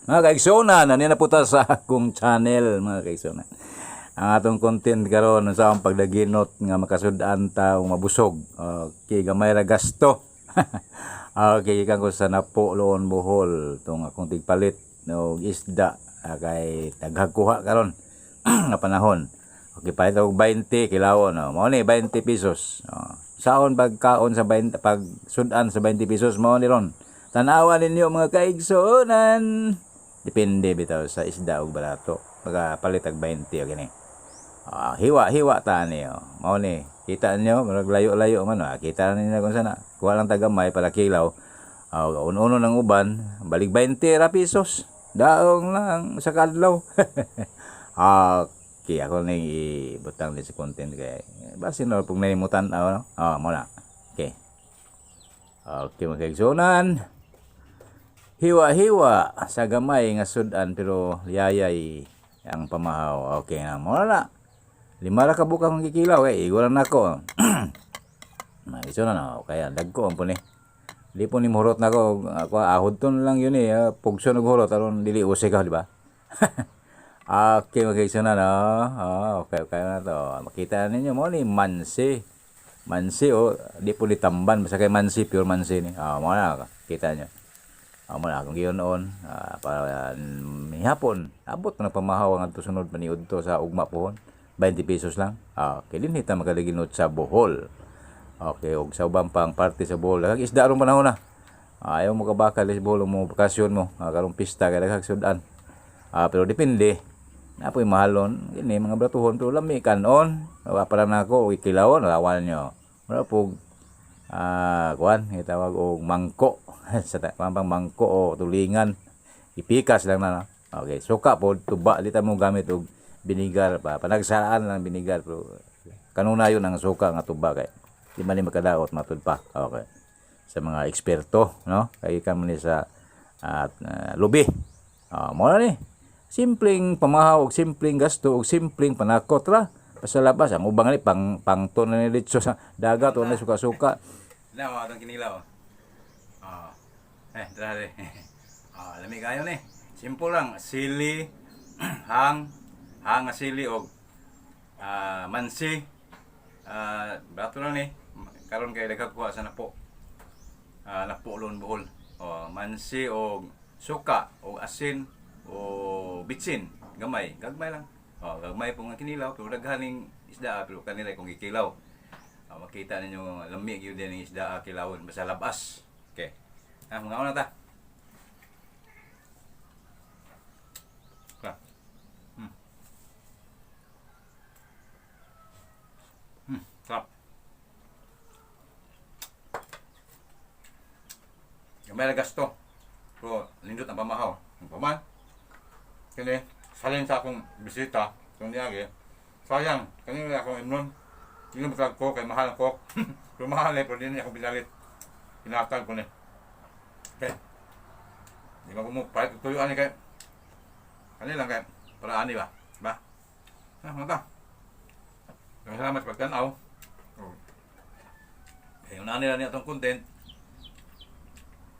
Mga kaigsuonan, nani na po ta sa akong channel, mga kaigsuonan. Ang atong content karon sa akong pagdaginot nga makasud-an ta ug mabusog. Okay, gamay ra gasto. Okay, gikan ko sa Napo, Loon, Bohol, tong akong tigpalit og isda kay daghang kuha karon nga panahon. Okay, palit og 20 kilawon, no. Mao ni 20 pesos. Oh. Saon pagkaon sa 20, pag sudan sa 20 pesos mao ni ron. Tanawa ninyo, mga kaigsuonan. Depende bitaw sa isda og barato. Pagka palit og 20 o gini. Ah, hiwa hiwa ta ni, oh. Mao ni. Kita niyo murag layo-layo man, oh. Kita ninyo kung sana. Kuha lang ta gamay para kilaw. Ah, uno ng uban, balik 20 ra pesos. Daong lang sa kadlaw. Okay, ako ning ibutang din sa content kay basin na pug nalimutan, no? Ah, mo na. Okay. Okay, mga kaigsuonan. Hiwa-hiwa sa gamay nga sudan pero yayay ang pamahaw. Okay na mo na. 5 ra ka buka akong gikilaw kay igo lang nako. Mga kaigsuonan, oh, kaya dagko ang puni. Di po ni muhurot nako, ako ahod ton lang yun eh, pugson og hurot aron dili usik ka, di ba? Okay, mga kaigsuonan, oh. Oh, okay na to. Makita ninyo mo ni mansi. Mansi, oh, di po ni tamban basta kay mansi, pure mansi ni. Ah, mo na kita nyo. Ah, mo na akong giyon para hapon. Abot na pamahaw ang adto sunod paniud to sa ugma pohon. 20 pesos lang. Ah, okay din hita makaliginot sa Bohol. Okay, og sa ubang pang parte sa Bohol. Daghang isda aron panahon na. Ayaw mo kabakal sa Bohol mo bakasyon mo. Karong pista kay daghang sudan. Ah, pero depende. Na po'y mahalon, ini mga bratuhon pero lami kanon. Wa para nako og kilawon lawan nyo. Wala po kuan gitawag og mangko sa pang mangko o tulingan. Ipikas lang na, no? Okay, suka po tuba di ta mo gamit og binigar pa. Panagsaan lang binigar pero kanunayon ang suka nga tuba kay di man ni makadaot matud pa. Okay. Sa mga eksperto, no? Kay kamo ni sa at lubi. Ah, mo na ni. Simpleng pamahaw og simpleng gasto og simpleng panakot ra. Basta labas ang ubang ni pang pangton na ni ditso sa dagat o na suka-suka. Na mo atong kinilaw. Ah. Eh, tara re. Ah, lami kayo ni. Simple lang, sili, hang, hang nga sili og mansi. Ah, bato lang ni. Karon kay daghang kuha sa Napo. Ah, Napo, Loon, Bohol. Oh, mansi og suka og asin o bitsin, gamay, gagmay lang. Oh, gagmay po nga kinilaw pero daghan ning isda pero kanila kung gikilaw. Ah, makita ninyo lami gyud din ang isda kilawon basta labas. Okay. Ah, mga una ta. Ah. Sarap. Gamay ra gasto. Pero nindot ang pamahaw. Ang paman. Kini, salin sa akong bisita, itong niyagi. Sayang, kanina akong imnon. Hindi mo ko, kay mahal ang coke. Pero mahal eh, pero di niya akong pinalit. Pinatag ko ni. Okay. Di ba mo palit tuyuan ni kay. Kani lang kay para ani ba? Ba? Ah, mga ta. Salamat sa pagtanaw. Oh. Kaya una nila niya itong content.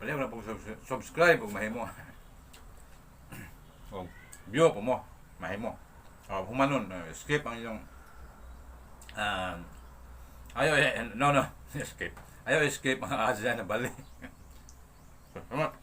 Paliw na pong subscribe kung mahimo. O view po mo, mahimo. O humanon, skip ang inyong ayaw, eh, no, no, skip. Ayaw skip ang ads na bali. Salamat.